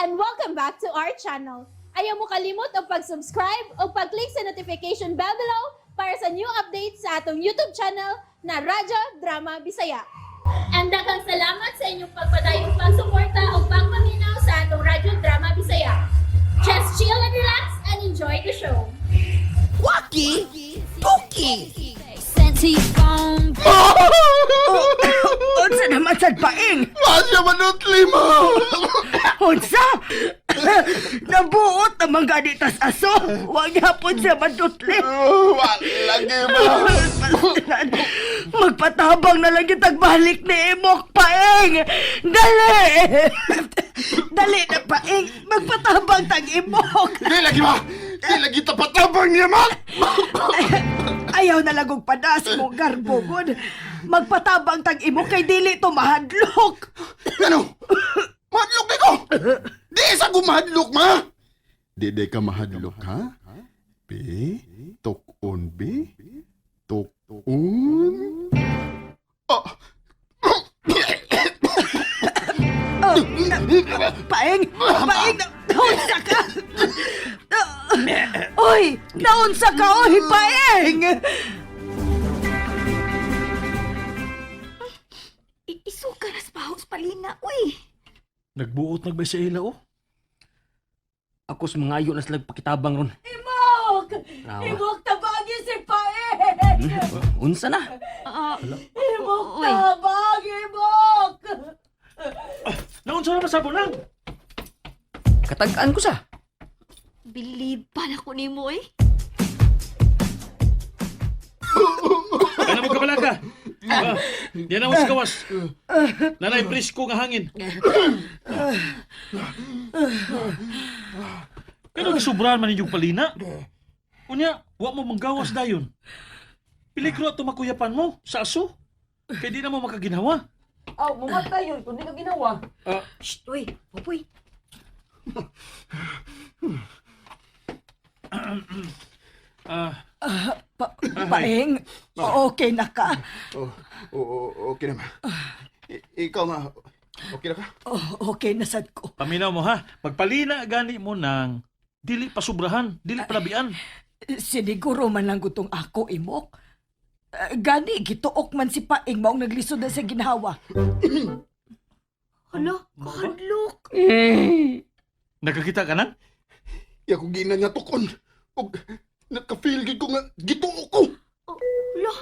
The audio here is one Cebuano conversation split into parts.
And welcome back to our channel. Ayaw mo kalimot og pag-subscribe o pag-click sa notification bell below para sa new updates sa atong YouTube channel na Radyo Drama Bisaya. And daghang salamat sa inyong pagpadayong pagsuporta o pagpaminaw sa atong Radyo Drama Bisaya. Just chill and relax and enjoy the show. Waki! Tuki! Sent to your phone. Unsa naman sad, Paing? Masya manutli mo! Unsa? Nabuot naman gani tas aso. Wa gyapon siya madutli. Lagi ba? Magpatabang na lang yung tagbalik ni Imok, Paing! Dali! Dali na, Paing! Magpatabang tag Imok! Di lagi ba? Di lagi tapatabang niya, ma! Ayaw na lang og padas mo, garbo gud. Magpatabang tag Imok kay dili to mahadlok. Ano? Mahadlok di ko! Di sa ko mahadlok, ma! Di di ka mahadlok, ha? B, tukon B, tukon. Oh. Oh, Paing! Paing! Naunsa ka! Oy! Naunsa ka! Oy, Paing! Isuka na sa pahos palina, uy. Nagbuot nagbay sa ila oh. Ako sa mga ayo na sila pakitabang ron. Imok! Rawa. Imok, tabagi si Paing! Unsa na? Imok, Uy. tabang! Imok! Naunsa na masabo nang? Katagaan ko sa. Believe pa na ko nimo, eh. Ano mo kabalaka? Ah, Yan ang gawas. Nanay presko nga hangin. Pero gisubrahan man inyong palina. Unya, wa mo manggawas dayon. Peligro ato makuyapan mo sa aso. Kay di na mo makaginawa. Aw, mamatay yun kung di ka ginawa. Ah, Shh, uy, Popoy. ah, Paing, okay na ka? Oh, oh, okay na, ma. Ikaw, ma. Okay na ka? Oh, okay na sad ko. Paminaw mo ha. Pagpalina gani mo nang dili pasubrahan, dili palabian. Siniguro man lang gutong ako, Imok. Gani, gituok man si Paing maong naglisod na sa ginhawa. Hala, kahadlok. Nakakita ka na? Ya ko gina nga tukon. Og naka-feel gid ko nga gituo ko. Hala,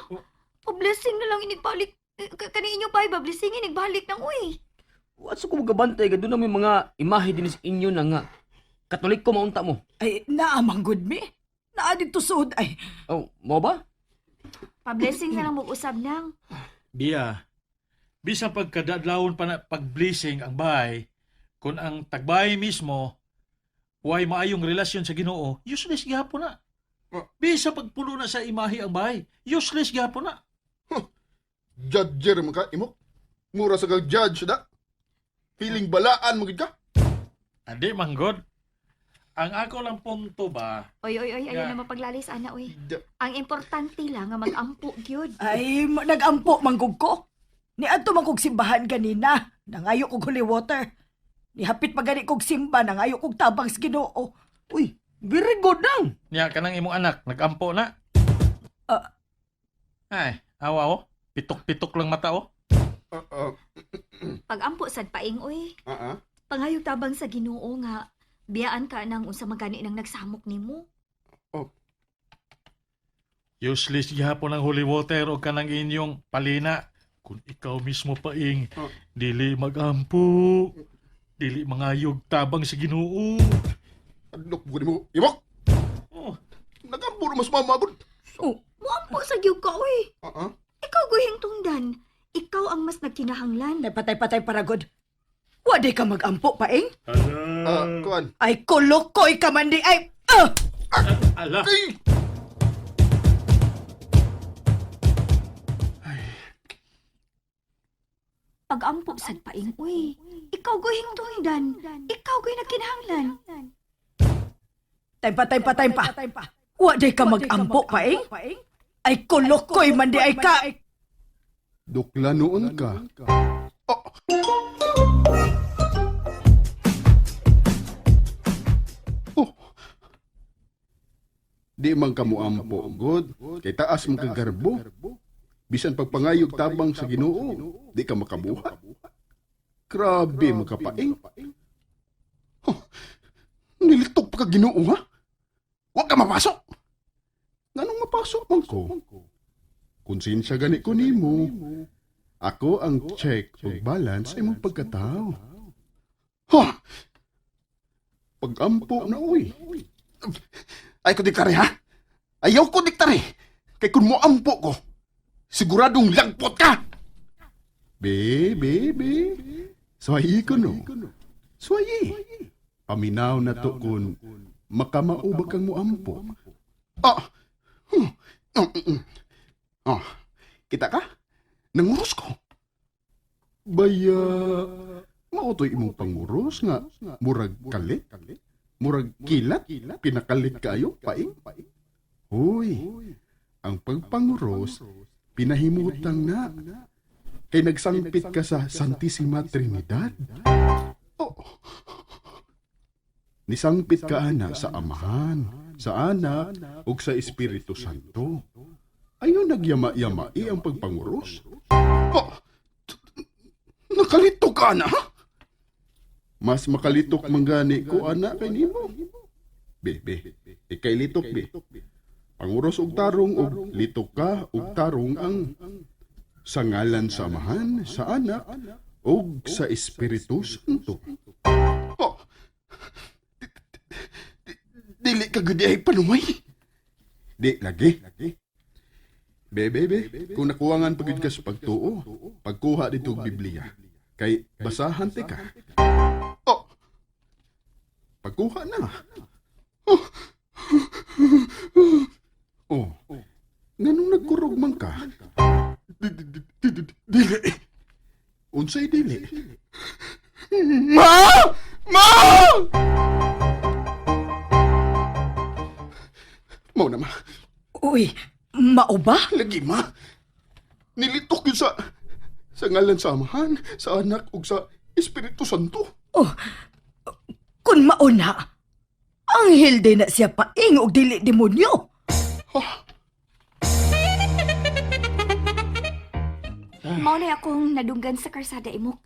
pa-blessing na lang inigbalik. Eh, Kani inyo pa, ba blessing inigbalik nang uy. Wa sa ko magabantay ka doon na may mga imahe din sa inyo na nga. Katoliko maunta mo. Ay, naamang good me. Naa dito suod ay. Oh, mo ba? Pa-blessing na lang mag-usab nang. Biya, bisan pagkadadlawon pa na pag-blessing ang bahay, kung ang tagbay mismo, way maayong relasyon sa Ginoo, useless gihapon na. Bisa pagpulo na sa imahe ang bahay, useless gihapon na. Judger mo ka, Imok. Mura sa kag judge da. Feeling balaan mo gid ka. Andi manggod. Ang ako lang punto ba, Oy, oy, oy, ayaw Yeah. na mapaglalis, ana, uy. Da- Ang importante lang nga mag-ampo gyud. Ay, nagampo manggug ko. Ni adto man kog simbahan ganina. Nangayo kog holy water. Nihapit pa gani kog simba, nangayo kog tabang sa Ginoo. Uy, very good nang. niya kanang imong anak, nagampo na. Ah. Ay, awa oh. Pitok-pitok lang mata oh. Ah, ah, Pag-ampo sad Paing, uy. ah, ah. Pangayog tabang sa Ginoo nga biyaan ka nang unsa magani nang nagsamok nimo. Useless gihapon ang holy water o kanang inyong palina. Kung ikaw mismo Paing, Oh. dili magampo. Dili mangayog tabang sa Ginoo. Adlok mo mo. Imok! Oh, Nagampo na mas mama gud. Oh, Muampo sa gyud ka, uy. Ah, ah. Ikaw guhing tungdan. Ikaw ang mas nagkinahanglan. Ay, patay-patay paragod. Wa di ka magampo, Paing? Ah, kuan. Ay, kulukoy ka man di ay. Ah! ala. Ay! Pag-ampo sad Paing, uy. Ikaw guhing tungdan. Ikaw guhing nagkinahanglan. Time pa, time pa, time pa. Wa di ka magampo, Paing? Ay, kulukoy man di ay ka. Dukla noon ka. Oh. Di man ka moampo, God. Kay taas man kagarbo. Bisan pagpangayog tabang sa Ginoo, di ka makabuhat. Grabe makapaing. Huh, nilitok pa ka Ginoo ha? Huwag ka mapasok. Nganong mapasok man ko? Konsensya gani ko nimo. Ako ang check ug balance imong pagkatao. Ha! Pagampo na oy. Ay ko diktare ha? Ayaw ko diktare. Kay kun moampo ko, siguradong lagpot ka. Be, be, be. Swayi ko no. Swayi. Paminaw na to kun makamao ba kang moampo. Ah. Hmm. Mm, mm, mm. Ah. Kita ka? Nanguros ko. Baya, mao to'y imong panguros nga murag kalit, murag kilat, pinakalit kaayo, paing. Hoy, ang pagpanguros, pinahimutang na. Kay nagsangpit ka sa Santissima Trinidad. Oh. Nisangpit ka ana sa Amahan, sa Anak, ug sa Espiritu Santo. Ayon nagyama-yamai ang pagpanguros. Oh, nakalito ka na, ha? Mas makalitok manggani ko ana kay nimo. Be, be, ikay litok be. Panguros og tarong og litok ka og tarong ang sa ngalan sa Amahan, sa Anak, og sa Espiritu Santo. Oh, dili ka gud ay panumay. Di lagi. Be, be, be, kung nakuwangan pagid ka sa pagtuo, pagkuha dito og Biblia. Kay basahan ti ka. Oh, pagkuha na. Oh, oh, nganong nagkurog man ka? Dili. Unsay dili? Ma! Ma! Mao na ma. Uy, mao ba? Lagi ma. Nilitok yun sa ngalan sa Amahan, sa Anak ug sa Espiritu Santo. Oh, kun mao na, anghel din na siya paing og dili demonyo. Mao na akong nadunggan sa karsada imok.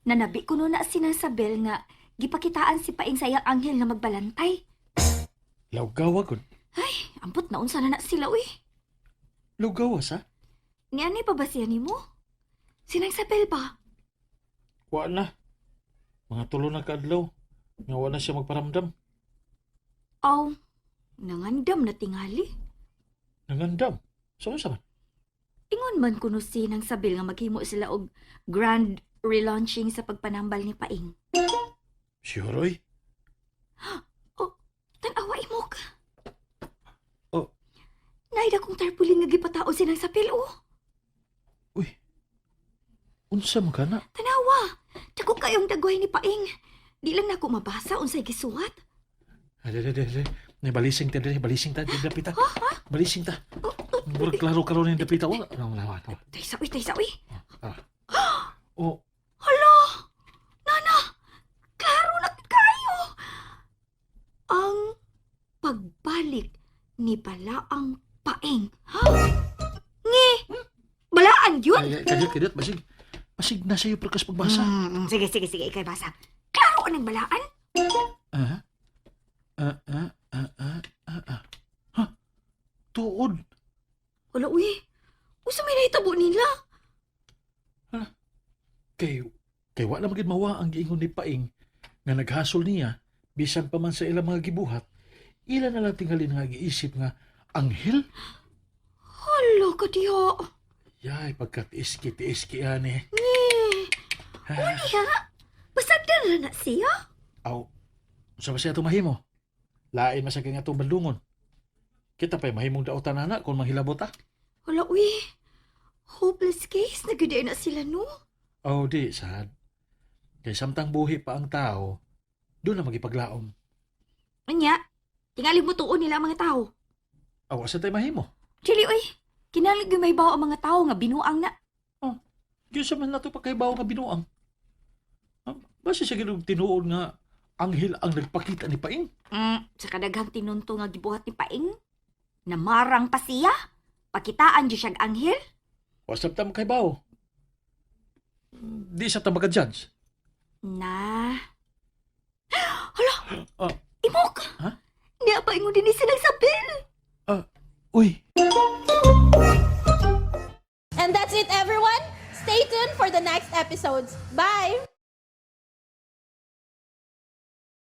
Nanabi ko no na sinasabel nga gipakitaan si Paing sa iyang anghel nga magbalantay. Lawgawa gud. Ambot na unsa na na sila uy. Lawgawa sa? Niani pa ba siya nimo? Sinang Sabel ba? Wa na. Mga tulo na kaadlaw. Nga wa na siya magparamdam. Aw, nangandam na tingali. Nangandam. Sa unsa man? Ingon man kuno sinang Sabel nga maghimo sila og grand relaunching sa pagpanambal ni Paing. Sure oy. Oh, tan-awa imok. Oh. Naida kong tarpaulin nga gipatao sinang Sabel oh. Uy. Unsa man kana? Tanawa, dako kayong dagway ni Paing. Di lang nako mabasa unsay gisuwat. Dali, dali, dali. Nay, balising ta, dali. Balising ta. Dali, dapita. Balising ta. Murag klaro karon yung dapita. Wala, wala, wala, wala. Taysa uy, taysa uy. Ah. Oh, Hala! Nana! Klaro na kayo! Ang pagbalik ni Balaang Paeng. Ha? Ngi! Balaan yun? ay, ay, kadiyot, kadiyot. Basig. Basig na sa'yo pagkas pagbasa. Sige, sige, sige. Ikay basa. Klaro ng balaan? Ah? Ah, ah, ah, ah, ah, ah. Ha? Tuod. Wala, uy. Usa may nahitabo nila. Kay, kay wala magid mawa ang giingon ni Paing nga naghasol niya bisan pa man sa ilang mga gibuhat, ila na lang tingalin nga giisip nga anghel. Hala ka diha. Yay, pagkat iski tiiski ani. Ngi. Niya. Basagdan na na siya. Aw, unsa ba siya itong mahimo? Lain man sa kay nga itong bandungon. Kita pa'y mahimong daotan ana kung manghilabot ah. Hala, uy. Hopeless case. Naguday na sila, no? Aw, di, sad. Kay samtang buhi pa ang tao, doon na magipaglaom. Anya, tingali mo tuon nila ang mga tao. Aw, asa tayo mahimo? Chili, uy. Kinalig yung may bawo ang mga tao nga binuang na. Diyo sa man nato pagkaibaw nga binuang. Ah, basta siya ginog tinuod nga anghel ang nagpakita ni Paing. Sa kadaghang tinunto nga gibuhat ni Paing. Namarang pa siya. Pakitaan di siyag anghel. Wasap ta kay bawo. Di sa ta maka-judge. Na. Hala! Ah. Imok! Ha? Niya pa ingon din ni silang Sabel. Uy, And that's it, everyone. Stay tuned for the next episodes. Bye!